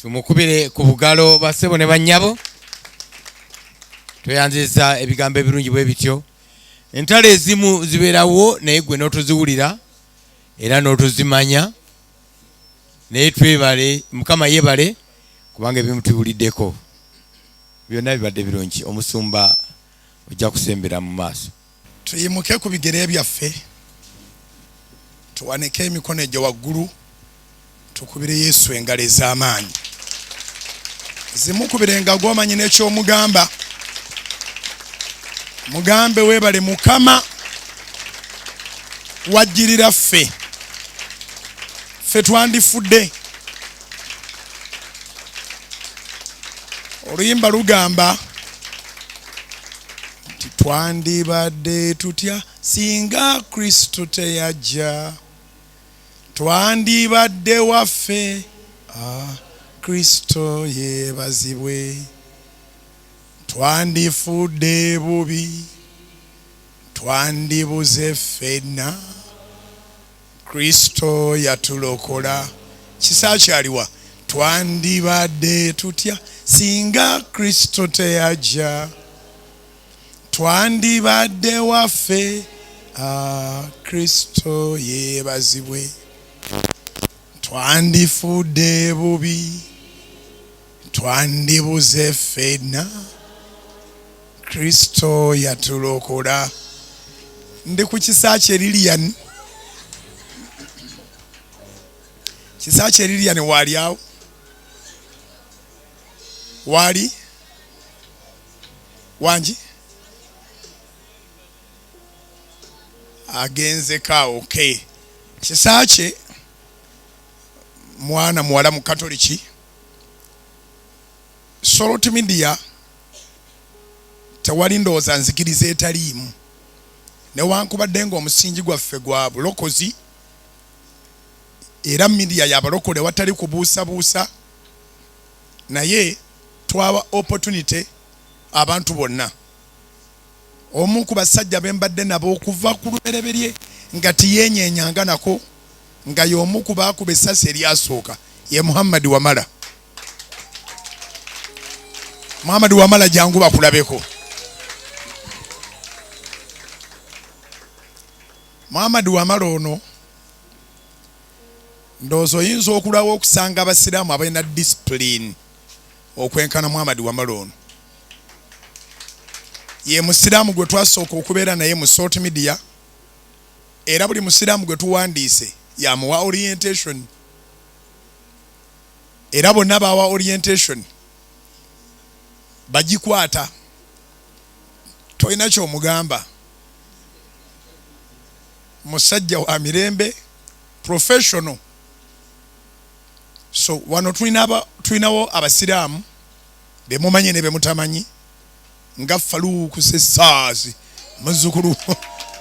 Tumukubire ku bugalo bassebo ne bannyabo. Tweyanziza ebigambo ebirungi bwe bityo. Entalo ezimu zibeerawo naye gwe n'otoziwulira era n'otozimanya, naye twebale Mukama yebale kubanga ebimu tubiwuliddeko byonna bibadde birungi. Omusumba ojja kusembera mu maaso. Tuyimuke ku bigere byaffe, tuwanike emikono egyo waggulu, tukubire Yesu engalo ez'amaanyi. Zimukubire nga gw'omanyi n'ekyomugamba. Mugambe weebale Mukama, wajjirira ffe, ffe twandifudde. Oluyimba lugamba nti twandibadde tutya singa Kristo teyajja, twandibadde waffe, Kristo yeebazibwe, twandifudde bubi, twandibuze ffenna, Kristo yatulokola. Kisa kyaliwa? Twandibadde tutya singa Kristo teyajja, twandibadde waffe, Kristo yeebazibwe, twandifudde bubi, twandibuze ffenna, Kristo yatulokola. Ndi ku kisa kye Lilian, kisa kye Lilian waali awo, waali wangi agenzeko awo. Okay, kisa kye mwana muwala mu Katoliki. Salt Media tewali ndowooza nzikiriza etaliimu, newankubadde ng'omusingi gwaffe gwa bulokozi era media y'abalokole watali kubuusabuusa, naye twawa opportunity abantu bonna. Omu ku basajja be mbadde nabo okuva ku lubereberye nga tiyeenyeenyanga nako, nga y'omu ku baakuba essasi eryasooka, ye Muhammad Wamala. Muhammad Wamala, jangu bakulabeko. Muhammad Wamala ono ndowooza oyinza okulwawo okusanga abasiraamu abalina discipline okwenkana Muhammad Wamala ono. Ye musiraamu gwe twasooka okubeera naye mu Salt Media, era buli musiraamu gwe tuwandiise yamuwa orientation, era bonna bawa orientation bagikwata, tolina ky'omugamba. Musajja wa mirembe, professional. So wano tulinawo abasiraamu bemumanyi ne bemutamanyi nga Faluuku Sessaazi,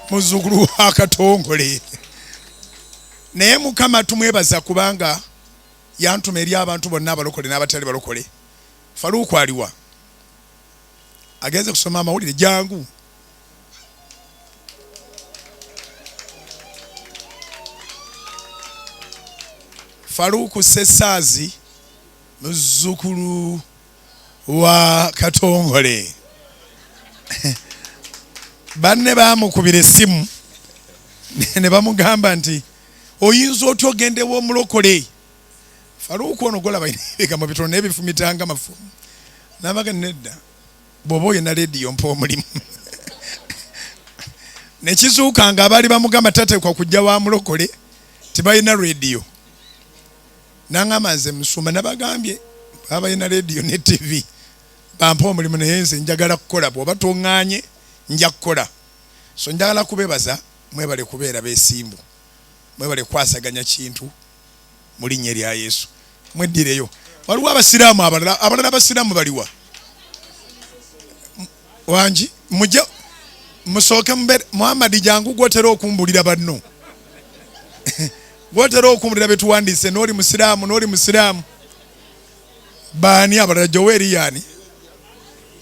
muzzukulu wa Katongole. Naye Mukama tumwebaza kubanga yantuma eri abantu bonna abalokole n'abatali balokole. Faluuku aliwa? Agenze kusoma amawulire. Jangu. Faluuku Sessaazi muzzukulu wa Katongole. Banne baamukubira essimu ne bamugamba nti oyinza otya ogenda ew'omulokole? Faluuku ono gwolaba alina ebigambo bitono naye bifumitanga mafumu. N'abaga nedda, bw'oba olina leediyo mpa omulimu. Ne kizuuka nga abaali bamugamba tateekwa kujja wa mulokole tebalina leediyo. N'angamba nze musumba nabagambye baba balina leediyo ne ttivi bampe omulimu, naye nze njagala kukola, bw'oba toŋŋaanye nja kukola. So njagala kubebaza, mwebale kubeera beesimbu, mwebale kukwasaganya kintu mu linnya erya Yesu. Mweddireyo. Waliwo abasiraamu abalala, abalala abasiraamu baliwa? Wangi mujje musooke mubere. Muhammad jangu, gwotera okumbulira banno, gwotera okumbulira betuwandiise, n'oli musiraamu, n'oli musiraamu. Baani abalala? Joel yaani?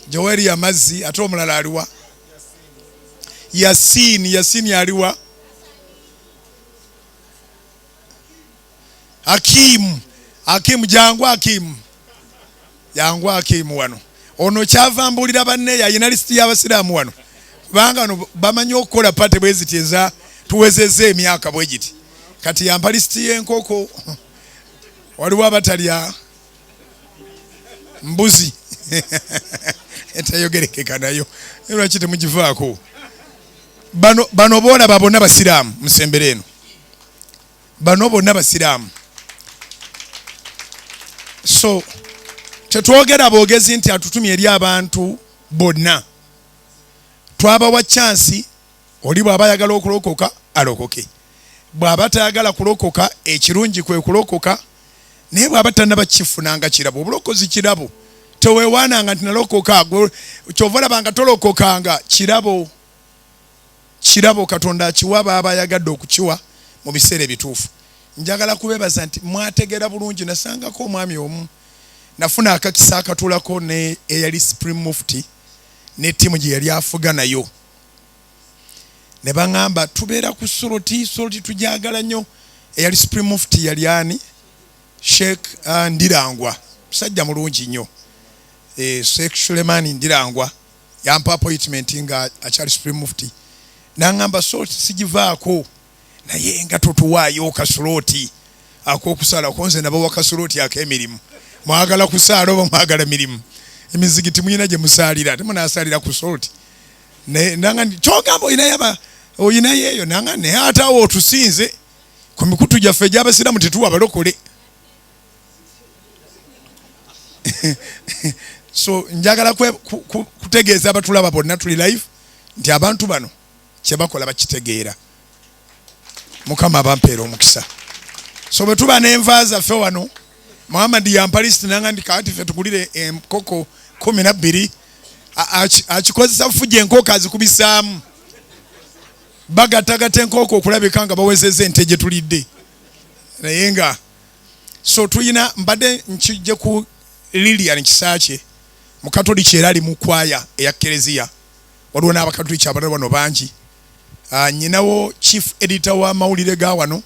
Joel Yamazzi, ate omulala aliwa? Yasini, Yasini aliwa? Hakimu, Hakimu jangu Hakimu. Yangu Akimu wano. Ono kyava mbuulira banne yalina lisiti y'abasiraamu wano, kubanga no bamanyi okukola party bwe ziti eza tuwezezza emyaka bwe giti. Kati yampa lisiti y'enkoko, waliwo abatalya mbuzi eteyogerekeka nayo, lwaki temugivaako? Bano boolaba bonna basiraamu, musembere eno, bano bonna basiraamu. So tetwogera boogezi nti atutumye eri abantu bonna, twabawa chance. Oli bw'aba ayagala okulokoka alokoke, bw'aba tayagala kulokoka ekirungi kwe kulokoka, naye bw'aba tannaba kifunanga kirabo. Obulokozi kirabo, teweewaananga nti nalokoka. Kyova olaba nga tolokokanga. Kirabo, kirabo Katonda akiwa baaba ayagadde okukiwa mu biseera ebituufu. Njagala kubebaza nti mwategeera bulungi. Nasangako omwami omu, nafuna akakisa akatulako ne eyali Supreme Mufti ne ttiimu gye yali afuga nayo, ne baŋŋamba tubeera ku Salt. Salt tujagala nnyo. Eyali Supreme Mufti yali ani? Sheikh Ndirangwa, musajja mulungi nnyo. Sheikh Sulemani Ndirangwa yampa appointment nga akyali Supreme Mufti, naŋŋamba, "Salt sigivaako, naye nga totuwaayo ka slot ak'okusaala." Nze nabawa ka slot ak'emirimu. Mwagala kusaala oba mwagala mirimu? Emizigiti muyina gye musaalira, ate munasaalira ku Salt. Nanga kyogamba oyinayo, oyinayo eyo nanga, naye ate awo otusinze ku mikutu gyaffe egy'abasiraamu, tetuwa balokole. So njagala kutegeeza abatulaba bonna, tuli live, nti abantu bano kyebakola bakitegeera. Mukama abampeera omukisa. So bwe tuba n'enva zaffe wano, Muhammad yampa lisiti nanga ndi kati ffe tugulire enkoko 12. Akikozesa fuja, enkoko azikubisaamu, bagatagata enkoko okulabika nga bawezeza ente gye tulidde. Naye nga so tuyina, mbadde nkijje ku Lilian Kisaakye, Mukatoliki era ali mu kwaya eya Kereziya. Waliwo n'Abakatoliki abalala wano bangi. Nyinawo chief editor wa mawulire ga wano,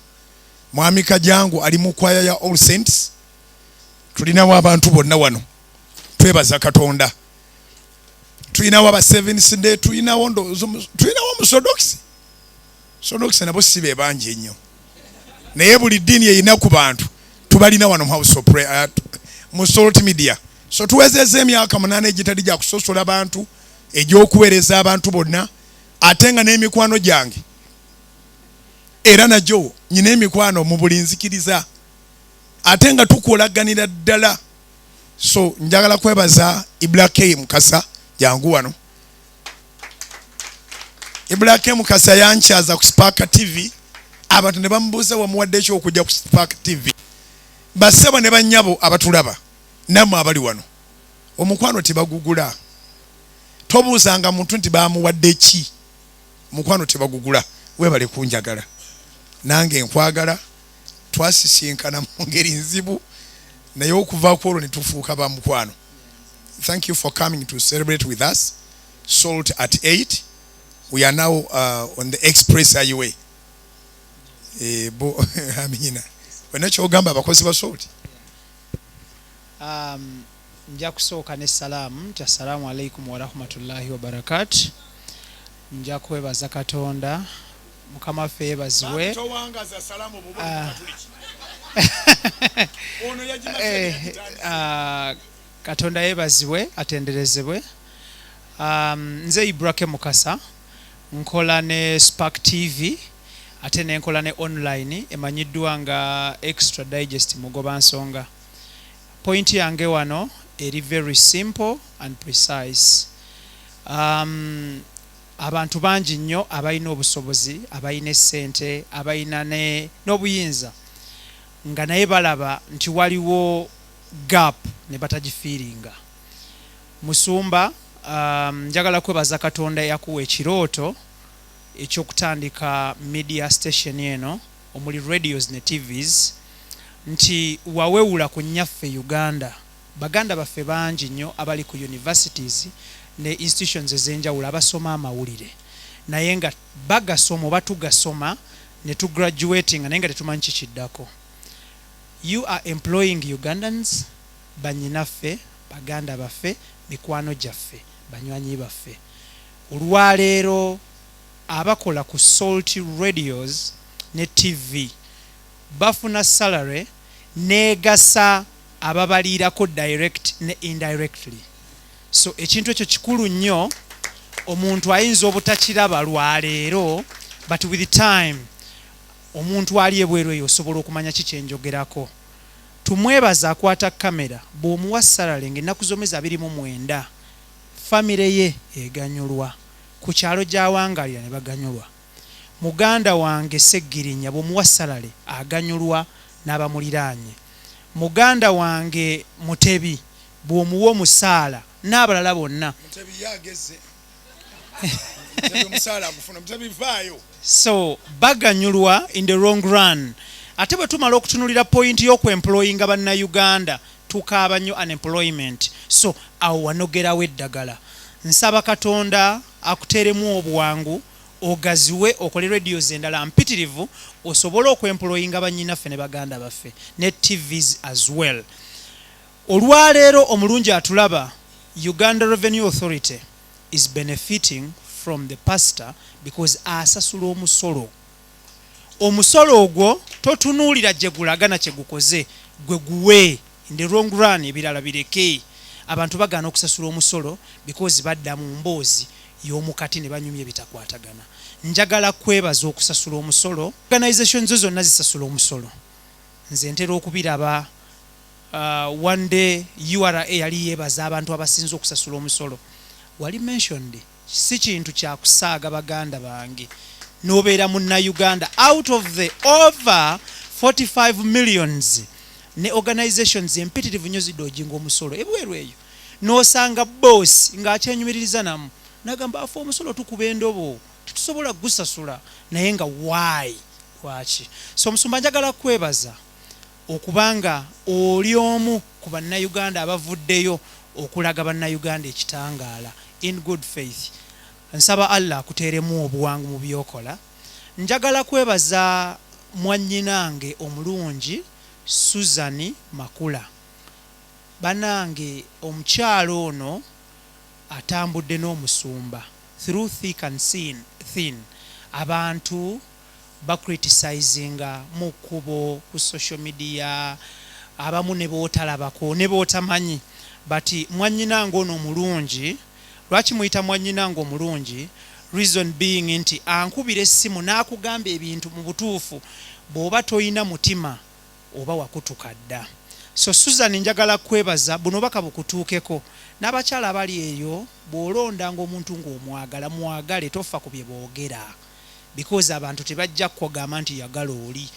Mwami Kajangu, ali mu kwaya ya All Saints. Tulinawo abantu bonna wano, twebaza Katonda. Tulinawo aba Seventh Day, tulinawo tulinawo omusodokisi. Sodokisi nabo si be bangi ennyo, naye buli ddiini erina ku bantu tubalina wano mu House of Prayer, mu Salt Media. So tuwezezza emyaka 8 egitali gya kusosola bantu, egy'okuweereza abantu bonna, ate nga n'emikwano gyange era nagyo nyina emikwano mu buli nzikiriza, ate nga tukolaganira ddala. So njagala kwebaza Ibrahim Mukasa, jangu wano Ibrahim Mukasa. Yankyaza ku Spark TV, abantu ne bamubuuza, "Wamuwadde ekyokujja ku Spark TV?" Bassebo ne bannyabo abatulaba, nammwe abali wano, omukwano tebagugula. Tobuuzanga muntu nti bamuwadde ki, omukwano tebagugula. Webale kunjagala, nange nkwagala. Twasisinkana mu ngeri nzibu, naye okuva ku olwo ne tufuuka ba mukwano. Thank you for coming to celebrate with us Salt at 8. We are now on the express highway. Bo amina wena kyogamba abakozi ba Salt. Nja kusooka ne salaamu nti assalaamu alaikum warahmatullahi wabarakatu. Nja kwebaza Katonda, Mukama waffe yeebazibwe. Towangaza salaamu buba. Ah. Ono yagimaze. Katonda yeebazibwe, atenderezebwe. Nze Ibrake Mukasa, nkola ne Spark TV, ate nenkola ne online emanyiddwa nga Extra Digest Mugoba Nsonga. Point yange wano eri very simple and precise. Abantu bangi nnyo abalina obusobozi, abalina essente, abalina n'obuyinza, nga naye balaba nti waliwo gap ne batagifillinga. Musumba, njagala kwebaza Katonda eyakuwa ekirooto ekyokutandika media station eno omuli radios ne TVs, nti wawewula ku nnyaffe Uganda. Baganda baffe bangi nnyo abali ku universities ne institutions ez'enjawulo abasoma amawulire, naye nga bagasoma oba tugasoma ne tugraduatinga, naye nga tetumanyi kikiddako. You are employing Ugandans, bannyinaffe. Baganda baffe, mikwano gyaffe, banywanyi baffe, olwaleero abakola ku Salt Radios ne TV bafuna salary negasa ababaliirako direct ne indirectly. So ekintu ekyo kikulu nnyo. Omuntu ayinza obutakiraba lwaleero, but with time omuntu ali ebweru eyo osobola okumanya ki kyenjogerako. Tumwebaza akwata kamera, bw'omuwa salary ng'ennaku z'omwezi 29, famire ye eganyulwa, ku kyalo gy'awangalira ne baganyulwa. Muganda wange Seggirinya, bw'omuwa salary aganyulwa n'abamuliraanye. Muganda wange Mutebi, bw'omuwa omusaala n'abalala bonna. Mutebi yageze. Mutebi omusaala agufuna. Mutebi vaayo. So baganyulwa in the long run. Ate bwe tumala okutunulira point y'okwemployinga Bannayuganda, tukaaba nnyo unemployment, so awo wanogerawo eddagala. Nsaba Katonda akuteeremu obwangu, ogaziwe, okole radios endala mpitirivu, osobole okwemployinga bannyinaffe ne baganda baffe ne TVs as well. Olwaleero omulungi atulaba, Uganda Revenue Authority is benefiting from the pastor because asasula omusolo. Omusolo ogwo totunuulira gye gulagana kye gukoze, gwe guwe in the long run, ebirala bireke. Abantu bagaana okusasula omusolo because badda mu mboozi y'omukati ne banyumya ebitakwatagana. Njagala kwebaza okusasula omusolo. Organization zo zonna zisasula omusolo. Nze ntera okubiraba. One day URA yali yeebaza abantu abasinze okusasula omusolo, wali mentioned. Si kintu kyakusaaga, baganda bange, n'obeera Munnayuganda out of the over 45 millions, ne organizations empitirivu nnyo zidodginga omusolo ebweru eyo, n'osanga boss ng'akyenyumiririza namu nagamba, "Afe omusolo tukuba endobo, tetusobola gusasula." Naye nga why? Lwaki? So omusumba, njagala kwebaza okubanga oli omu ku Bannayuganda abavuddeyo okulaga Bannayuganda ekitangaala in good faith. Nsaba Allah akuteeremu obuwangu mu byokola. Njagala kwebaza mwannyinange omulungi Susan Makula. Banange, omukyalo ono atambudde n'omusumba through thick and thin. Abantu bacriticinga mu kkubo, ku social media, abamu ne bootalabako ne bootamanyi, but mwannyinange ono omulungi, lwaki muyita mwannyinange omulungi? Reason being nti ankubira essimu n'akugamba ebintu mu butuufu, bw'oba toyina mutima oba wakutuka dda. So Susan, njagala kwebaza buno baka bukutuukeko n'abakyala abali eyo. Bw'olondanga omuntu ng'omwagala, mwagale, tofa ku bye boogera, because abantu tebajja kukugamba nti yagala oli.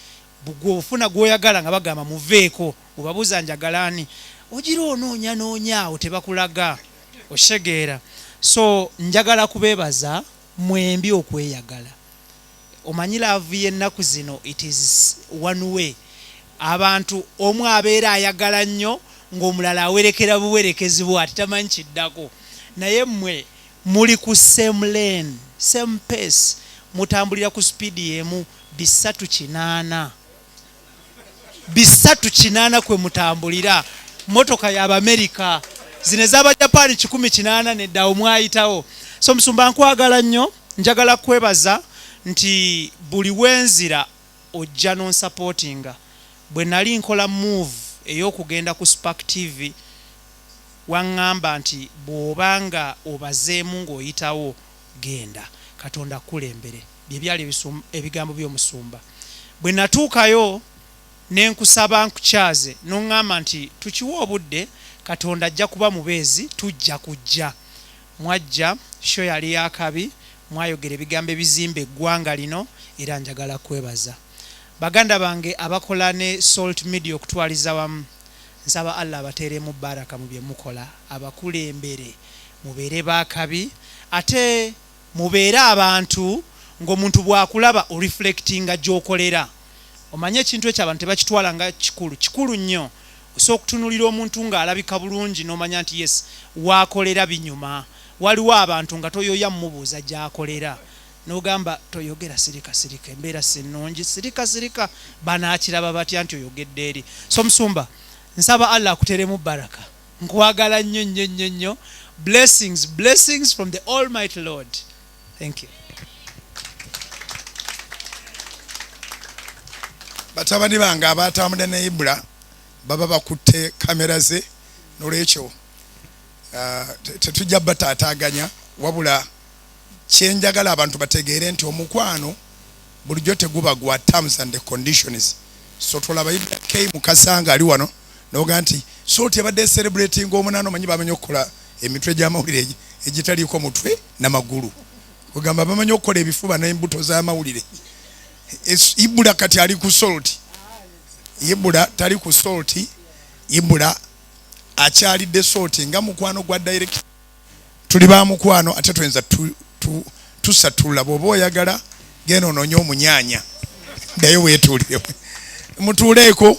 Gwe ofuna gw'oyagala nga bagamba muveeko, obabuuza njagala ani, ogira onoonya noonya awo tebakulaga oshegeera. So njagala kubeebaza mwembi okweyagala. Omanyi love y'ennaku zino, it is one way. Abantu omu abeera ayagala nnyo ng'omulala awerekera buwerekezi bwati, tamanyi kiddako. Naye mmwe muli ku same lane, same pace, mutambulira ku speed emu, 380, 380 kwe mutambulira. Motoka y'Abamerika zino ez'Abajapaani 180, neddawo mwayitawo. So musumba, nkwagala nnyo. Njagala kwebaza nti buli wenzira ojja nonsupportinga. Bwe nali nkola move ey'okugenda ku Spark TV, waŋŋamba nti bw'obanga obazeemu ng'oyitawo, genda, Katonda akulembere. Bye byali ebigambo by'omusumba. Bwe natuukayo ne nkusaba nkukyaze, n'oŋŋamba nti tukiwe obudde, Katonda ajja kuba mubeezi, tujja kujja. Mwajja, show yali yakabi, mwayogera ebigambo ebizimba eggwanga lino. Era njagala kwebaza baganda bange abakola ne Salt Media okutwaliza wamu. Nsaba Allah abateeremu baraka mu bye mukola, abakulembere, mubeere bakabi, ate mubeere abantu ng'omuntu bw'akulaba oreflectinga gy'okolera. Omanye ekintu ekyo abantu tebakitwala nga kikulu. Kikulu nnyo. Osobola okutunulira omuntu ng'alabika bulungi n'omanya nti yes, waakolera binyuma. Waliwo abantu nga toyoya mumubuuza gy'akolera, n'ogamba toyogera, sirika sirika, embeera si nnungi, sirika sirika, banaakiraba batya nti oyogedde eri? So musumba, nsaba Allah akuteremu baraka. Nkwagala nnyo nnyo nnyo nnyo. Blessings, blessings from the Almighty Lord. Thank you. Batabani bange abatambudde ne Ibra baba bakutte kamera ze, nolwekyo tetujja bataataaganya, wabula kyenjagala abantu bategeere nti omukwano bulijjo teguba gwa terms and conditions. So tolaba Ibra K Mukasa nga ali wano noga nti so tebadde celebrating omunaana, omanyi bamanyi okukola emitwe gy'amawulire egitaliiko mutwe n'amagulu, kugamba bamanyi okukola ebifuba n'embuto z'amawulire. Ibra kati ali ku Salt. Ibra tali ku Salt, Ibra akyalidde Salt nga mukwano gwa direct. Tuli ba mukwano ate tuyinza tusatula. Bw'oba oyagala genda onoonye omunyanya ddayo weetuulire, mutuuleeko.